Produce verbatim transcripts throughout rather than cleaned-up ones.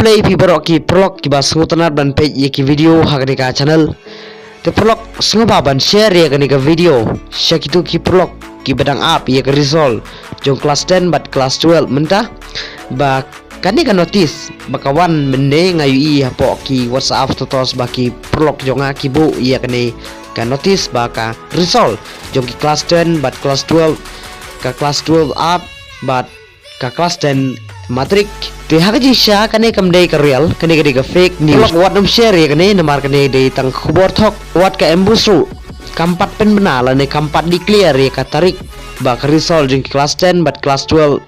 Khublei phi baroh ki paralok kiba sngewtynnat ban peit ïa ki video ha kane ka channel. Te paralok, sngewbha ban share ïa kane ka video sha kito ki paralok kiba dang ap ïa ka result jong class ten bad class twelve mynta. Ba kane ka notice ba ka wan mynne nga ïohi hapoh ki WhatsApp status ba ki paralok jong nga ki buh ïa kane ka notice ba ka result jong ki class ten bad class twelve, ka class twelve art bad ka class ten matric. Te ha ka jingshisha kane kam dei ka real, kane ka dei ka fake news. Paralok, wat nym share ïa kane namar kane dei tang khubor thok. Wat ka AMBUSH ruh kam pat pynbna lane kam pat declare ïa ka tarik ba ka result jong ki class ten bad class twelve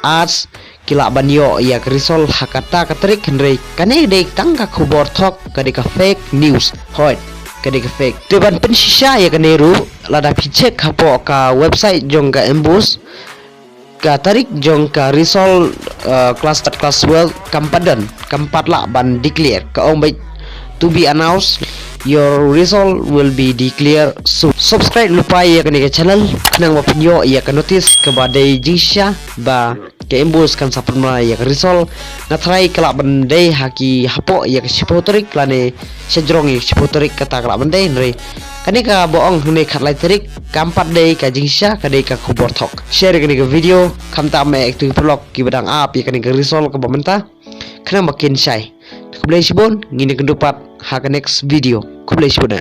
arts ki lah ban ïoh ïa ka result ha kata ka tarik, hynrei kane dei tang ka khubor thok, ka dei ka fake news. Hooid, ka dei ka fake. Te ban pynshisha ïa kane ruh, lada phi check hapoh ka website jong ka AMBUSH, ka tarik jong ka result, uh, class ten, class twelve kam pat don, kam pat lah ban declare. Ka ong beit, "To be announced, your result will be declared soon." Subscribe lypa ïa kane ka channel khnang ba phin ïoh ïa ka notice kaba dei jingshisha ba ka AMBUSH kan sa pynbna ïa ka result. Nga tharai ka lah ban dei ha ki hapoh ïa ka shiphew tarik lane shajrong ïa ka shiphew tarik, kata ka lah ban dei, hynrei kane kaba ong hangne khatlai tarik kam pat dei ka jingshisha, ka dei ka khubor thok. Share ïa kane ka video, khamtam eh ïa kito ki paralok kiba dang ap ïa kane ka result kaba mynta, khnang ba kin shai. Khublei shibun, ngin ïakynduh pat ha ka next video. Khublei shibun eh.